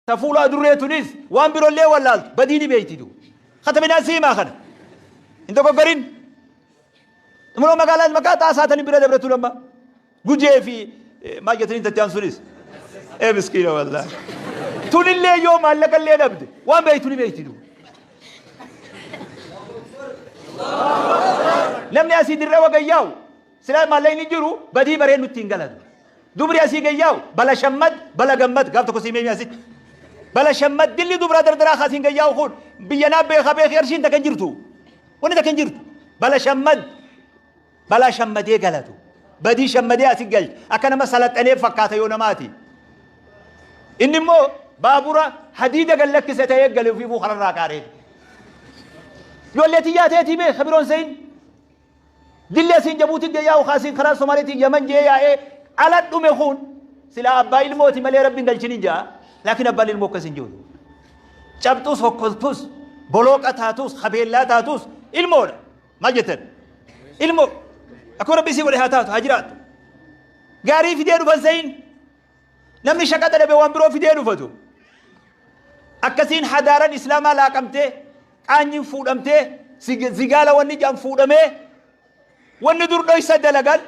Ta fuula adurree tunis waan birollee wallaaltu badii ni beeyti du. Katabinaa si himaa kana. Hin dogoggorin. Muloo magaalaa maqaa xaasaa tani bira dabre tun amma. Gujee fi maal jettanii tatti aan sunis. Ee miskiina wallaahi. Tunillee yoo maallaqa illee dhabde waan beeytu ni beeyti du. Namni asii dirree wagayyaa'u Silaa maallaqni hin jiru badii baree nutti hin galatu. Dubri asii gayyaa'u bala shammad bala gammad gaaf tokko siimee asitti. Bala shammad dilli dubraa dardaraa kaasiin gayyaa'u kun biyya naa beeka beeki arshiin takka hin jirtu. Wanni takka hin jirtu. Bala shammad balaa shammadee galatu. Badii shammadee asi galcha. Akka nama salaxanee fakkaata yoo namaati. Inni immoo baabura hadiida gad lakkise ta'ee gale ofiifuu kararraa qaaree. Ijoollee tiyyaa teetii beeka biroon se'in. Dilli asiin Jabuutii gee yaa'u kaasiin karaa Somaaliitiin Yaman jee yaa'ee ala dhume kun silaa abbaa ilmooti malee rabbi hin galchinin ja'a. Laakiin abbaan ilmoo akkas hin jiru. Cabxus hokkoltus bolooqa taatus habeellaa taatus ilmoodha. Maal jettan? Ilmoo. Akkuma rabbi isii godhe haa taatu haa jiraattu. Gaarii fidee dhufan se'in. Namni shaqaxa dhabe waan biroo fidee dhufatu. Akkasiin hadaaran islaamaa laaqamtee qaanyiin fuudhamtee zigaala wanni jedhan fuudhamee wanni dur dhoysa dalagan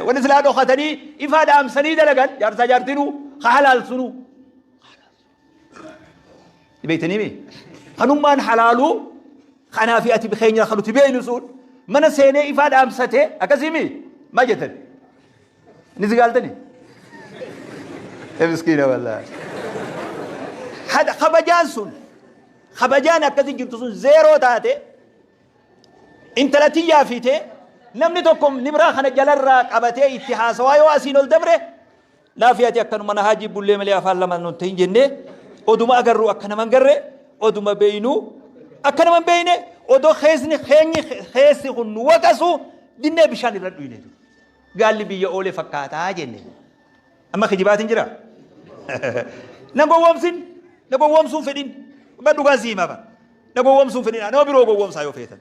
wanni silaa dhokatanii ifaa dhaamsanii dalagan jaarsaa jaartinuu ka halaalsunuu. Beektanii mi? Kanummaan halaaluu kanaa fi ati keenya kan nuti beeknu sun mana seenee ifaa dhaamsatee akkasii mi? Maal jettan? Ni zigaaltani? Miskiina wallaahi. Hada kabajaan sun kabajaan akkasii jirtu sun zeeroo taate intala tiyyaa fiitee namni tokko nibraa kana jalarraa qabatee itti haasawaa yoo asiin ol dabre Naafi ati akkanuma na haajii bullee malee afaan lama nun ta'in jennee oduma agarru akka nama hin garre oduma beeynu akka nama hin beeyne odoo keessni keenyi keessi kun nu waqasu dinnee bishaan irra dhuyne jiru. Gaalli biyya oole fakkaataa jenne. Amma kijibaatiin jira. Na gowwoomsin na gowwoomsuun fedhin ba dhugaan si hima ba na gowwoomsuun fedhin nama biroo gowwoomsaa yoo feetan.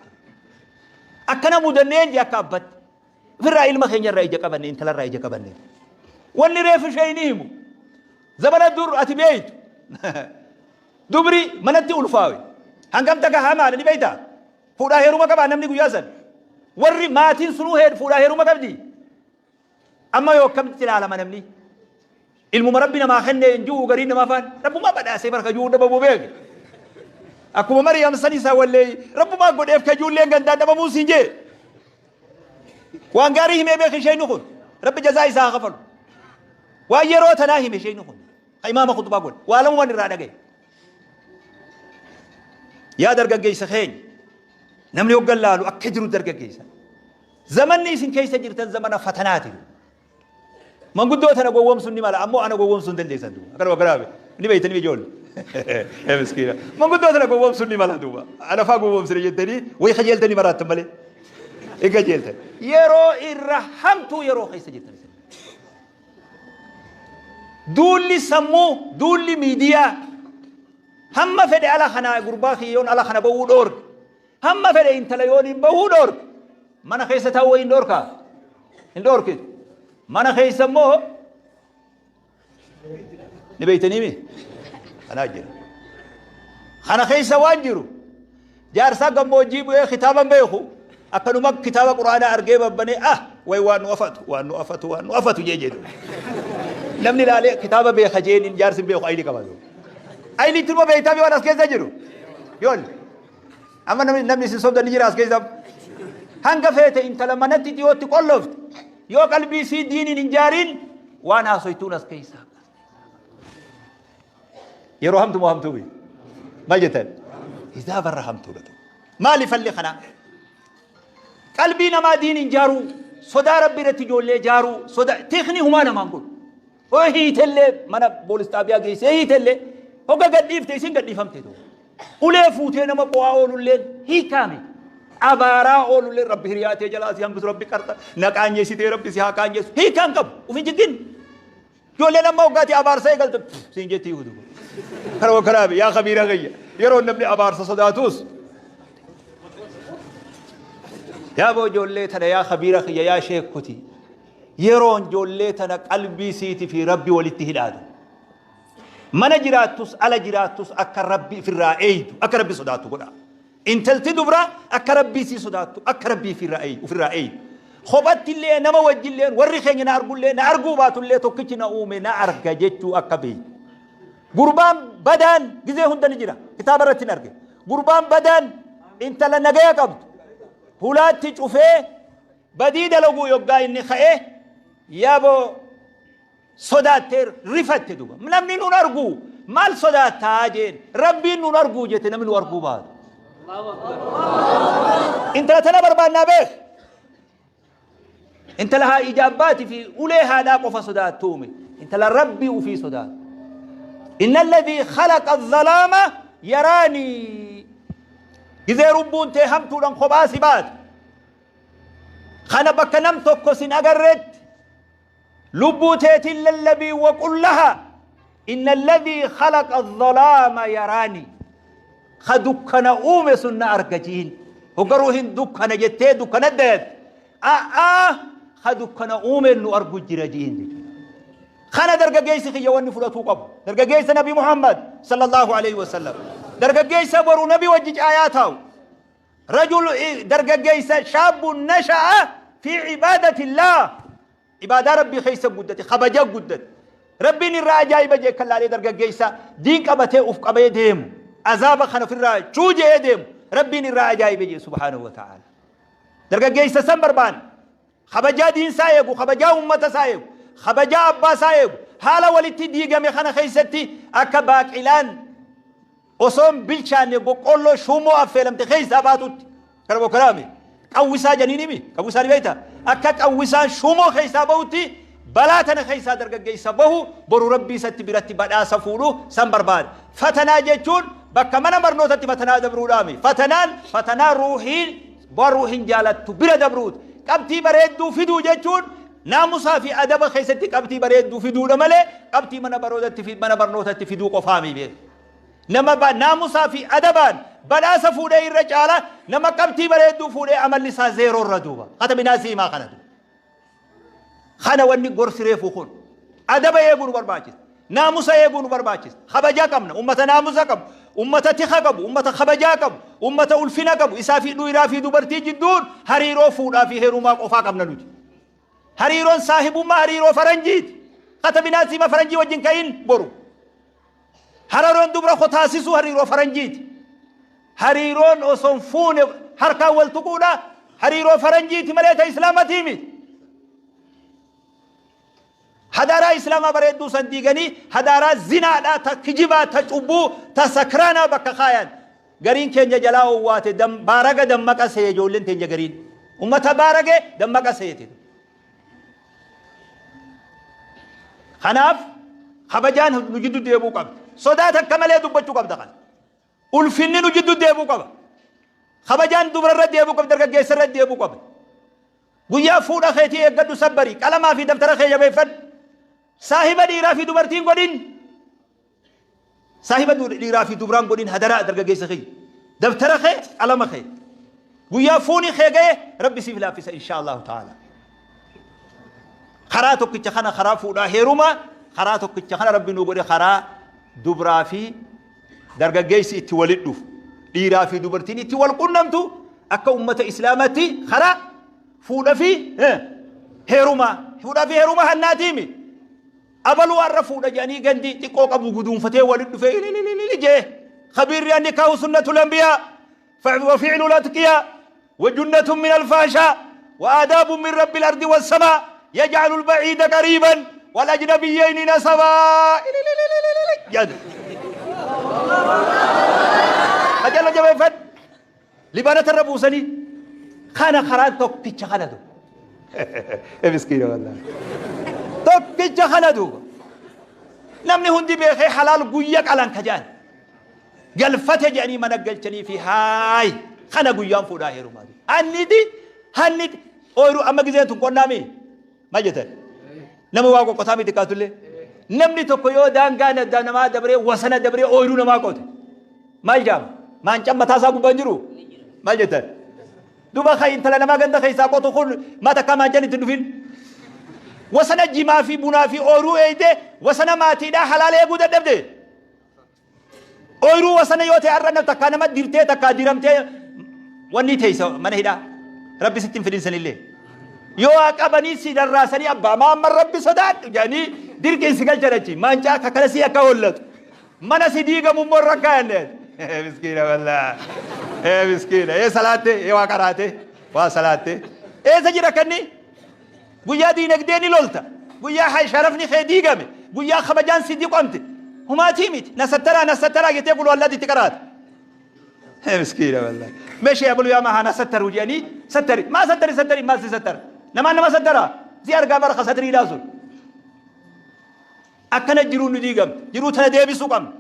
Akkana mudanneen jee akka abbatti. Ofirraa ilma keenya irraa ija qabanne intala irraa ija qabanne. Wanni reefu ishee hin himu. Zamana dur ati beeytu. Dubri manatti ulfaawe. Hangam takka hamaadha ni beeyta. Fuudhaa heeruma qabaa namni guyyaa san. Warri maatiin sunuu fuudhaa heeruma qabdi. Amma yoo akkamitti ilaalama namni. Ilmuma Rabbi namaa kenne hin ji'u gariin namaa faan Rabbumaa badhaasee barka ji'uu dhabamuu beeke. Akkuma Mariyam san isaa wallee Rabbumaa godheef ka ijoolleen gandaan dhabamuu siin jee. Waan gaarii himee beeke isheen kun Rabbi jazaa isaa haa kafalu. Waan yeroo tanaa hime isheen kun ka imaama khutbaa godhe waa lamumaan irraa dhagaye. Yaa dargaggeessa keenya namni hoggan laalu akka jiru dargaggeessa. Zamanni isin keessa jirtan zamana fatanaati. Manguddoo tana gowwoomsuun ni mala ammoo ana gowwoomsuu hin dandeessan duuba. Akkanuma akkanaa ni beeytanii ijoollee. Ee miskiina. Manguddoo tana gowwoomsuun ni mala duuba. Ana faa gowwoomsine jettanii wayi kajeeltanii maraattan malee. Hin kajeeltan. Yeroo irra hamtuu yeroo keessa jirtan isin. Duulli sammuu, duulli miidiyaa hamma fedhe ala kana gurbaa kiyyoon ala kana ba'uu dhoorge. Hamma fedhe intala yoon hin bahuu dhoorke. Mana keessa taa'uu hin dhoorkaa? Hin dhoorkitu. Mana keessa immoo ni beektanii mi? Kanaa jira. Kana keessa waan jiru jaarsaa gammoojjii bu'ee kitaaba hin beeku akkanuma kitaaba quraanaa argee babbanee ah way waan nu afatu waan nu afatu waan nu afatu jee jedhu. Namni ilaalee kitaaba beeka jeeniin jaarsi hin beeku ayilii qaba. Ayilii turma beektaa waan as keessa jiru. Yoon Amma namni namni isin sobdan ni jira as keessa. Hanga feete intala manatti dhiyootti qollofte yoo qalbii isii diiniin hin jaariin waan haasoytuun as keessa. Yeroo hamtu moo hamtuu miti? Maal jettan? Hisaaba barra hamtuudha. Maali falli kanaa? Qalbii namaa diiniin jaaruu, sodaa rabbii irratti ijoollee jaaruu, sodaa tikni humaa namaan godhu. Hoo hiitellee mana poolis xaabiyaa geessee hiitellee hogga gadhiifte isin gadhiifamte ta'u. Ulee fuutee nama qo'aa oolulleen hiikaa miti. Abaaraa oolulleen rabbi hiriyaa tee jalaa si hambisu rabbi qarxa na qaanyeessitee rabbi si haa qaanyeessu hiikaan qabu uf hin jiggin. Ijoolleen amma hoggaati abaarsa eegalte siin jetti hudu. Kana kanaa yaa kabiira kiyya yeroo namni abaarsa sodaatus yaa boo ijoollee tana yaa kabiira kiyya yaa sheekkuti yeroon ijoollee tana qalbii siiti fi rabbi walitti hidhaatu. Mana jiraattus ala jiraattus akka Rabbi ifirraa eeydu, akka Rabbi sodaattu godhaa. Intalti dubraa akka Rabbii isii sodaattu, akka Rabbii ifirraa eeydu, ufirraa eeydu. Kophattillee nama wajjilleen warri keenya na argullee na arguu baatullee tokkichi na uume na arga jechuu akka beeytu. Gurbaan badaan gizee hunda ni jira. Kitaaba irratti hin arge. Gurbaan badaan intala nagaya qabdu hulaatti cufee badii dalaguu yoggaa inni ka'e yaaboo sodaattee rifatte duba. Namni nun argu maal sodaattaa jeen Rabbiin nun arguu jette namni nu arguu baatu. Intala tana barbaannaa beek. Intala haa ija abbaatii fi ulee haadhaa qofa sodaattuumi. Intala Rabbii ufii sodaattu. Inna alladhii khalaqa adh-dhalaama yaraanii. Gizee rubbuun tee hamtuudhaan kophaa si baate. Kana bakka nam tokko sin agarretti Lubbuu teetiin lallabii waqul laha inna alladhii khalaqa adh-dhalaama yaraani ka dukkana uume sun na arga jiin hogga ruuhin dukkana jettee dukkana dayatte a'aa ka dukkana uumeen nu argu jira jiin jechuudha. Kana dargaggeessi kiyya wanni fudhatuu qabu. Dargaggeessa Nabi Muhammad sallallahu alaihi wasallam. Dargaggeessa boru Nabi wajji caayaa taa'u. Rajul dargaggeessa shaabun nasha'a fi ibaadatillah. Ibaadaa Rabbii keessa guddate, kabaja guddate. Rabbiin irraa ajaa'iba jee kan laalee dargaggeessa diin qabatee uf qabee deemu. Azaaba kana ofirraa cuujee deemu. Rabbiin irraa ajaa'iba jee subhaanahu wa ta'ala. Dargaggeessa san barbaanna. Kabajaa diin isaa eegu, kabajaa ummata isaa eegu, kabajaa abbaa isaa eegu. Haala walitti diigame kana keessatti akka baaqilaan Osoo hin bilchaanne boqqoolloo shuumoo affeelamte keessaa baatutti. Kana bokkaraame. Qawwisaa janiinimi. Qawwisaa ni beekta. Akka qawwisaan shuumoo keessaa bahutti balaa tana keessaa dargaggeessa bahu boru rabbii isatti biratti badhaasa fuudhu san barbaada. Fatanaa jechuun bakka mana barnootatti fatanaa dabruudhaami. Fatanaan fatanaa ruuhiin bu'aa ruuhiin jaalattu bira dabruuti. Qabxii bareedduu fiduu jechuun naamusaa fi adaba keessatti qabxii bareedduu fiduudha malee qabxii mana barnootatti fiduu qofaami beeku. Nama ba naamusaa fi adabaan badhaasa fuudhee irra caala nama qabxii bareedduu fuudhee amalli isaa zeeroo irra duuba. Katabinaa sii himaa kana duuba. Kana wanni gorsi reefuu kun. Adaba eeguu nu barbaachisa. Naamusa eeguu nu barbaachisa. Kabajaa qabna. Ummata naamusa qabu. Ummata tika qabu. Ummata kabajaa qabu. Ummata ulfina qabu. Isaa fi dhiiraa fi dubartii jidduun hariiroo fuudhaa fi heerumaa qofaa qabna nuti. Hariiroon saahibummaa hariiroo faranjiiti. Katabinaa siima faranjii wajjin ka'in boru. Hariiroon dubra ko taasisuu hariiroo faranjiiti. Hariiroon osoo hin fuune harkaan wal tuquudha hariiroo faranjiiti malee ta islaamatii miti. Hadaaraa islaamaa bareedduu san diiganii hadaaraa zinaadhaa ta kijibaa ta cubbuu ta sakraanaa bakka kaayan. Gariin keenya jalaa owwaate baaraga dammaqa seeye ijoolleen teenya gariin. Ummata baarage dammaqa seete. Kanaaf kabajaan nu jiddu deebuu qabdi. Sodaa takka malee dubbachuu qabda kana. Ulfinni nu jiddu deebuu qaba. Kabajaan dubra irra deebuu qabdi, dargaggeessa irra deebuu qaba. Guyyaa fuudha keetii eeggadhu sabbari, qalamaa fi daftara kee jabeeffadhu. Saahiba dhiiraa fi dubartiin godhin. Saahiba dhiiraa fi dubraan godhin hadaraa dargaggeessa kiyya. Dabtara kee qalama kee. Guyyaa fuuni kee ga'e Rabbi siif laaffisa insha Allahu ta'ala. Karaa tokkicha kana karaa fuudhaa heerumaa karaa tokkicha kana Rabbi nuu godhe karaa dubraa fi dargaggeessi itti walit dhufu. Dhiiraa fi dubartiin itti wal qunnamtu akka ummata islaamatti karaa fuudha fi heerumaa. Fuudhaa fi heerumaa hannaatiimi. Abaluu har'a fuudha jedhanii gandi xiqqoo qabu guduunfatee walitti dhufee ilililili jee. Khabiirri annikaahu sunnatul anbiyaa wa fi'lul atqiyaa wa junnatun min alfaashaa wa aadaabun min rabbil ardi wassamaa yaj'alul ba'iida qariiban wal ajnabiyyayni nasabaa ililililili jedhan. Qajeeloo jabeeffadhu. Libaanata irra buusanii kana karaan tokkicha kana duuba. Miskiina wallaahi. Tokkicha kana duuba. Namni hundi beekee halaal guyya qalan ka jedhan. Galfate jedhanii mana galchanii fi haay kana guyyaan fuudhaa heerumaa. Hanniti hanniti ooyiruu amma gizeen tun qonnaa mii maal jettan? Nama waa qoqqotaa miti kaatullee. Namni tokko yoo daangaa namaa dabree wasana dabree ooyiruu namaa qote. Maal jaama? Maancaan mataa isaa gubbaa hin jiru? Maal jettan? Duba kan intala namaa ganda keessaa qotu kun maa takkaa maancaan itti hin dhufin? Wasana jimaa fi bunaa fi ooyiruu eegdee wasana maatiidhaa halaala eeguu dadhabde. Ooyiruu wasana yoo ta'e har'a takkaa nama dirtee takkaa diramtee wanni teessa mana hidhaa. Rabbi sitti hin fidin sanillee. Yoo haa qabanii si darraasanii abbaa maamman Rabbi sodaadhu jedhanii dirqiin si galchan achi. Maancaa akka kalasii akka hollatu. Mana si diigamu immoo irra kaa'anne. Miskiina wallaa. Miskiina. Ee salaatte ee waa qaraate waa salaatte. Eessa jira kanni? Guyyaa diinagdee ni lolta. Guyyaa sharafni kee diigame. Guyyaa kabajaan si diqamte. Humaatii miti. Na sattaraa na sattaraa jettee qul wallaati itti qaraata. Miskiina wallaahi. Meeshee abulu yaa mahaa na sattaruu jedhanii sattari. Maa sattari sattari maal si sattara? Namaan nama sattaraa? Si argaa bara kasatiriidhaa sun. Akkana jiruu nu diigamte. Jiruu tana deebisuu qabna.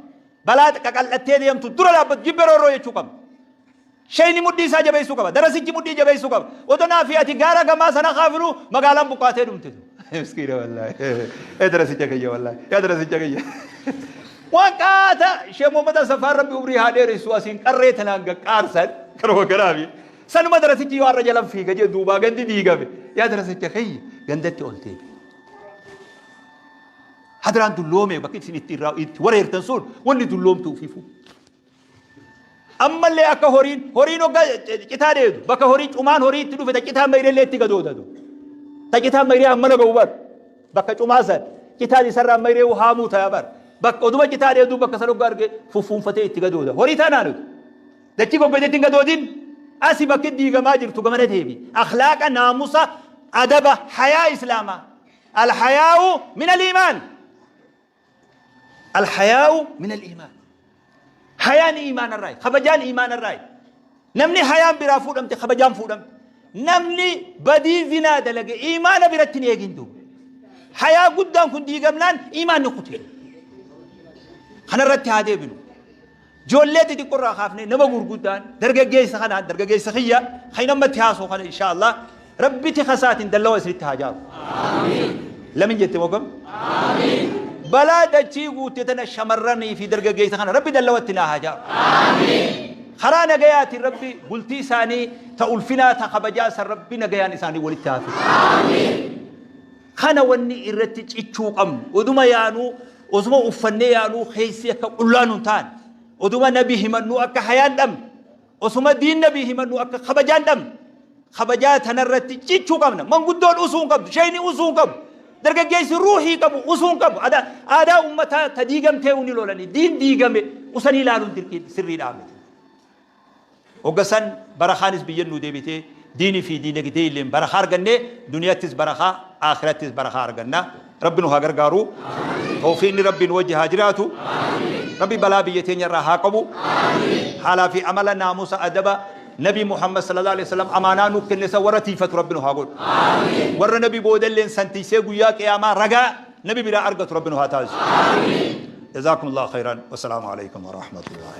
Balaa qaqal'attee deemtu dura dhaabbatu jibbe roorroo jechuu qabna. Sheyni mudhii isaa jabeessuu qaba. Darasichi mudhii jabeessuu qaba. Otoo naa fi ati gaara gamaa sana kaafinu magaalaan buqqaatee dhumte. Miskiina wallaahi. Ee darasicha kiyya wallaahi. Yaa darasicha kiyya. Waan qaata Sheekh Muhammad Asaffaan Rabbi umrii haa dheeressu asiin qarree tanaan gaqqaarsan karuma kanaafi. Sanuma darasichi yoo har'a jalan fiiga jee duubaa gandi diigame. Yaa darasicha kiyya gandatti ol deebi. Hadraan dulloome bakki isin itti irraa itti wareertan sun wanni dulloomtu ufiifuu. Ammallee akka horiin horiin hogga citaa dheedu bakka horii cumaan horii itti dhufe ta citaan mayrellee itti gadoodatu. Ta citaan mayree hammana ga'u bar bakka cumaa san citaan isarraa mayree haamuu ta'a bar bakka oduma citaa dheedu bakka san hogga arge fuffuunfatee itti gadooda. Horii taanaa nuti. Dachii goggodetti hin gadoodin asi bakki diigamaa jirtu gamana deebi. Akhlaaqa naamusa adaba hayaa islaamaa. Alhayaa'u min al-iimaan. Alhayaa'u min al-iimaan. Hayaan iimaana irraayi. Kabajaan iimaana irraayi. Namni hayaan biraa fuudhamte kabajaan fuudhamte. Namni badii zinaa dalage iimaana biratti hin eegin duuba. Hayaa guddaan kun diigamnaan iimaanni kute. Kanarratti haa deebinu. Ijoollee xixiqqoo irraa kaafnee nama gurguddaan dargaggeessa kanaan dargaggeessa kiyya kan amma itti haasoo kana insha Allah rabbi tika isaatiin dallawa isinitti haa jaaru. Lamin jette moo kam? Balaa dachii guutte tana shamarranii fi dargaggeessa kana rabbi dallawa itti naa haa jaaru. Karaa nagayaatiin rabbi bultii isaanii ta ulfinaa ta kabajaa san rabbi nagayaan isaanii walitti haa fidu. Kana wanni irratti cichuu qabnu, oduma yaanuu, osuma uffannee yaanuu keessi akka qullaa nun taane, oduma nabi himannuu akka hayaan dhabne, osuma diin nabii himannuu akka kabajaan dhabne, kabajaa tanarratti cichuu qabna. Manguddoon usuu hin qabdu, sheeyni usuu hin qabu, dargaggeessi ruuhii qabu usuu hin qabu. Aadaa aadaa ummataa ta diigamtee ni lolanii, diin diigame usanii ilaaluun dirqii sirriidhaa miti. Hogga san barakaanis biyya nuu deebitee diinii fi diinagdee illeen barakaa argannee duniyattis barakaa aakhirattis barakaa arganna. Rabbi nu haa gargaaru. Tawfiiqni Rabbi nu wajji haa jiraatu. Rabbi balaa biyya teenya irraa haa qabu. Haalaa fi amala naamusa adaba Nabi Muhammad sallallahu alaihi wasallam amaanaa nu kenne san warra tiifatu Rabbi nu haa godhu. Warra Nabi boodalleen san tiisee guyyaa qiyaamaa ragaa Nabi biraa argatu Rabbi nu haa taasisu. جزاكم الله خيرا والسلام عليكم ورحمة الله.